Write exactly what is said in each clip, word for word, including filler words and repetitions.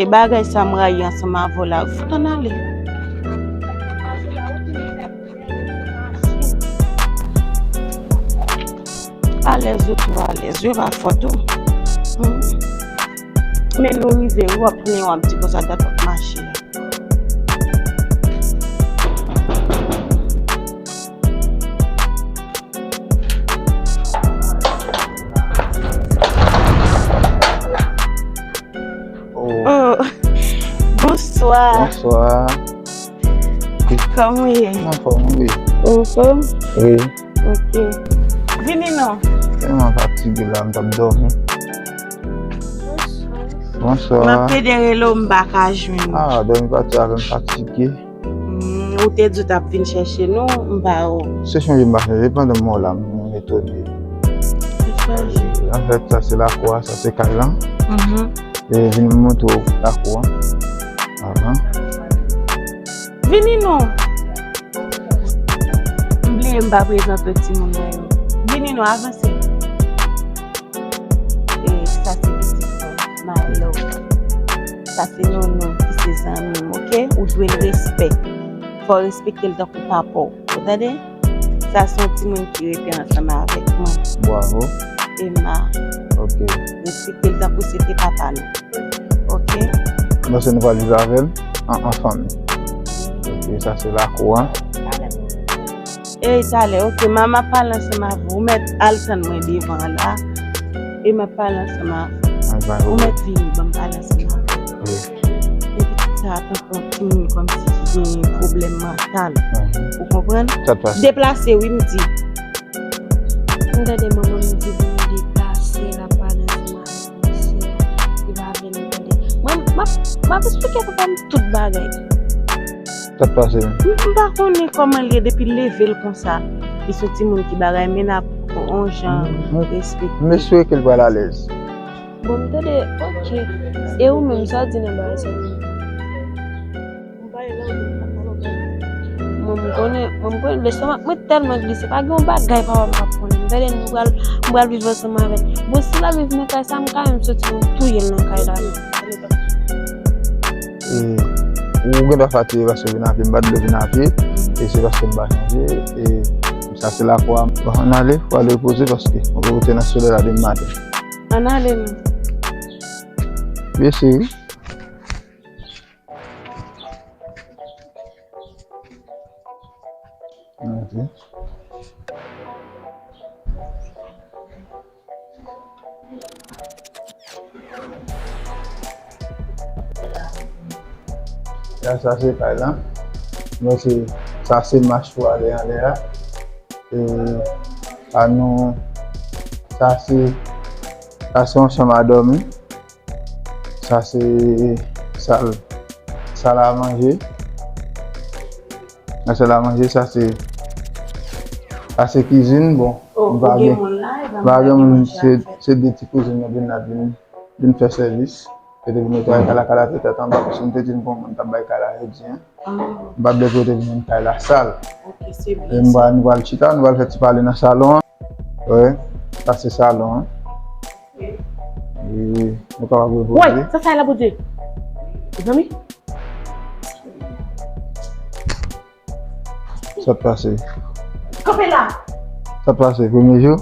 E bagay sa m rayi ansanm avè w la, fout ann ale. Alèz ou tou alèz, yo pa fòt ou. Hmm. Men nou rive, w ap tounen, w ap di konsa, dat w ap mache. Oh. Oh, bonswa. Bonswa. Kòman w ye? Anfòm, wi. Ou anfòm? Wi. Ok. Vini non. Tèlman fatige la, m t ap dòmi. Bonswa. M ap pede rele w, m pa ka jwenn ou. Ah, dòmi pati avè m fatige. Hmm, ou te di w t ap vin chèche nou, m pa wè w. Se chanje m pa chanje, pandan m wè w la, m etone. Ou chanje. Anfèt, sa se lakou a, sa se kay lan. Mhm. E vin montre w lakou an. Ahan. Vini non. M bliye m pa prezante w timoun mwen yo. Vini non, avanse. E sa se pitit mwen, my love. Sa se Nono ki se zanmi m, ok? Ou dwe l respè. Fò w respekte l tankou papa w. Ou tande? Sa se yon timoun ki rete ansanm avèk mwen. Bravo. Emma. Ok. Respekte l tankou se te papa nou. Ok? Paske nou pral viv avè l an, an fanmi. Ok, sa se lakou an. Ey, talè, ok, m ap pale ansanm avè w. Ou mèt al tann mwen devan an la. E m ap pale ansanm avè w. Ou mèt vini, ban m pale ansanm avè w. Wi. Epi tout sa, tankou yon timoun kòmsi ki gen pwoblèm mantal. Mhm. Ou konprann? Sa t pase? Deplase, wi, m di. M tande manman m di pou m deplase, l ap pale ansanm avèk mesye a. Li pa vle m tande. Mwen, m ap, m ap eksplike papa m tout bagay. Sa t pase menm? M, m pa konnen kòman l ye depi l leve l konsa. Li se yon timoun ki bagay, men n ap yon jan respekte. M espere ke l pral alèz. Bon, m tande, ok. E ou menm, sa w di nan bagay sa menm? Mwen, m konnen, mwen, m konnen, lestomak mwen tèlman glise, pa gen yon bagay papa m p ap konnen. M tande nou pral, m pral viv ansanm avè l. Bon, si l ap viv nan kay sa, m ka menm soti, m touye l nan kay la menm. E, ou gen dwa fatige paske w vin a pye, m pa t dwe vin a pye. E se paske m pa chanje. E sa se lakou a. Bon, ann ale, w al repoze paske ou rete nan solèy la demen maten. Ann ale non. Byen seri. Ok. Ya, sa se kay la. Men se, sa se mach pou ale anlè a. E, a nou, sa se, sa se yon chanm a dòmi. Sa se sal, sal a manje. Nan sal a manje, sa se, sa se kizin. Bon, m pa gen, m pa gen moun, se, se de ti kouzin mwen vin la vin, vin fè sèvis. Yo te vin netwaye kay la, kay la te tèt anba, paske m te di n gon moun t ap bay kay la jodi a. M pa vle pou yo te vin kay la sal. E m pral, nou pral chita, nou pral fè ti pale nan salon an. Wi, sa se salon an. E nou kapab repoze. Woy, sa sa la, Bondye? Mezanmi. Sa t pase? Kanpe la. Sa t pase, premye jou?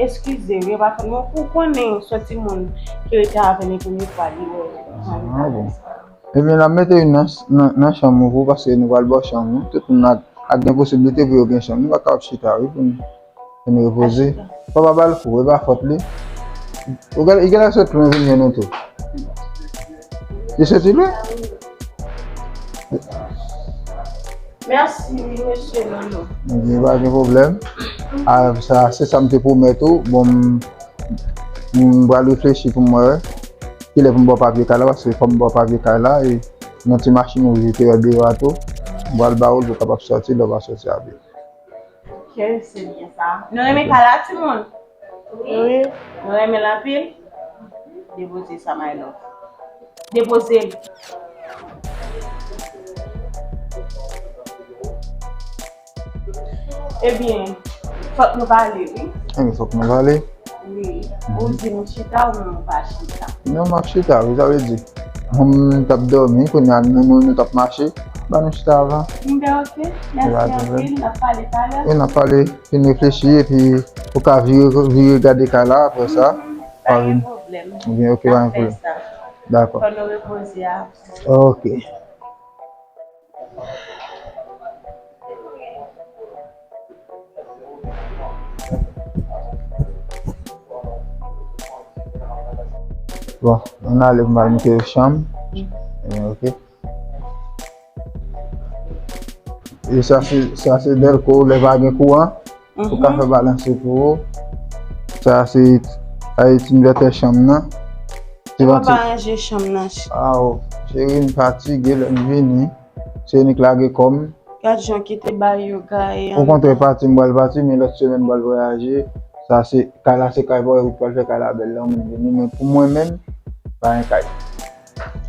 Eskize, wi, pa fè, men ou konnen se yon timoun ki rete avè n premye fwa li wè. Ah, bon. Ebyen, n ap mete youn nan, nan, nan chanm ou pou, paske nou pral ba w chanm ou. Tout moun ak, ak gen posiblite pou yo gen chanm. Nou pa kapab chita, wi, pou nou. Vin repoze. Papa ba l kou, e pa fòt li. Ou gen, li genlè sot lwen vin jwenn nou tou. Li soti lwen? Mèsi, mesye Nono. Ebyen, pa gen pwoblèm. A, sa, se sa m te pwomèt ou. Bon, m, m pral reflechi pou m wè kilè pou m ba w papye kay la, paske fò m ba w papye kay la, e nan ti machin wouj ou te wè deyò a tou. M pral ba w l pou w kapab sòti, lè w pa sòti a pye. Ok, se byen sa. Nou renmen kay la, timoun? Wi. Nou renmen l anpil? Depoze sa, my love. Depoze l. Ebyen, fòk nou pale, wi. Ebyen, fòk nou pale. Wi. Ou di nou chita, ou menm ou pa chita? Non, m ap chita, wi, sa vle di. Mwen, m t ap dòmi, kounye a, nou, nou, nou t ap mache. Ban nou chita avan. M byen, ok. Mèsi anpil. N ap pale talè. Wi, n ap pale, fin reflechi, epi ou ka vire, vire gade kay la, apre sa, pa gen pwoblèm. Byen, ok, pa gen pwoblèm. Dakò. Fò nou repoze avan. Ok. Bon, ann ale pou m al montre yo chanm. Ebyen, ok. E sa se, sa se dèlko, lè pa gen kouran, pou ka fè balanse pou ou. Sa se, sa se ti envètè chanm nan. Ti vanti- pa ranje chanm nan. Aw, cheri, m fatige, lè m vini, se nik lage kò m. Gad jan kite bay yo gaye. Okontrè, pati m pral pati, men lòt semèn m pral vwayaje. Sa se, kay la se kay pa w, ou pral fè kay la bèl, lè moun vini. Men pou mwen menm, pa gen kay.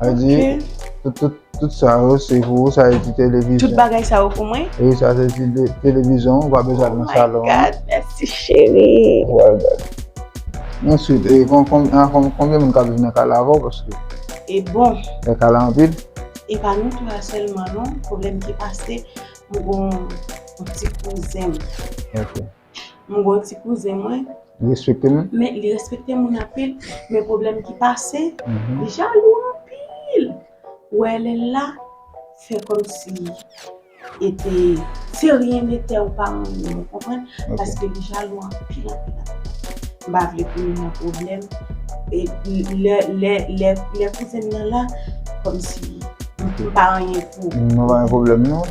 Sa vle di, tout, tout, tout sa yo, se pou ou, sa se ti televizyon. Tout bagay sa yo pou mwen? Wi, sa se ti de-, televizyon, ou pa bezwen al nan salon an. Oh my God, mèsi cheri. Ou pral gade. Answit, e kon-, kon-, a, kon-, konbyen moun k ap viv nan kay la avè w? Paske e bon, fè kay la anpil. E pa nou twa sèlman non, pwoblèm ki pase, m gon yon ti kouzen m. Ok. M gon ti kouzen mwen. Li respekte moun? Men li respekte moun anpil, men pwoblèm ki pase, li jalou anpil. Ou wè lè l la, fè kòmsi e te, se rien n'était ou pa anyen, ou konprann? Ok. Paske li jalou anpil, anpil, anpil. M pa vle pou nou nan pwoblèm. E lè, lè, lè, lè kouzen m nan la, kòmsi m pa anyen pou ou. Non, pa gen pwoblèm, non.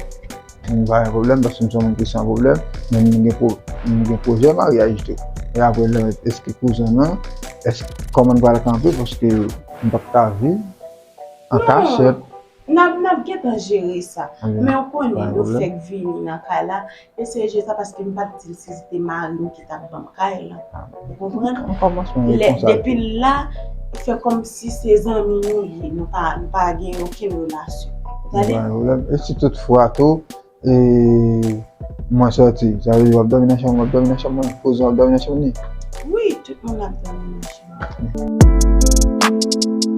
M pa gen pwoblèm, paske m se yon moun ki san pwoblèm, men m gen pwo-, m gen pwojè maryaj tou. E apre, lè, èske kouzen an, èske, kòman n pral kanpe, paske m p ap ka viv an kachèt. Non, n ap, n ap gentan jere sa. Men ou konnen, nou fèk vini nan kay la, eseye jere sa, paske m pa t di l si se te mari m ki t ap ban m kay la. Ou konprann? Lè, depi la, fè kòmsi se zanmi nou ye, nou pa, nou pa gen okenn relasyon. Tande? Pa gen pwoblèm. E si toutfwa tou, e, mwen sòti, sa vle di w ap dòmi nan chanm, w ap dòmi nan chanm mwen, kouzen w ap dòmi nan chanm li? Wi, tout moun ap dòmi nan chanm mwen.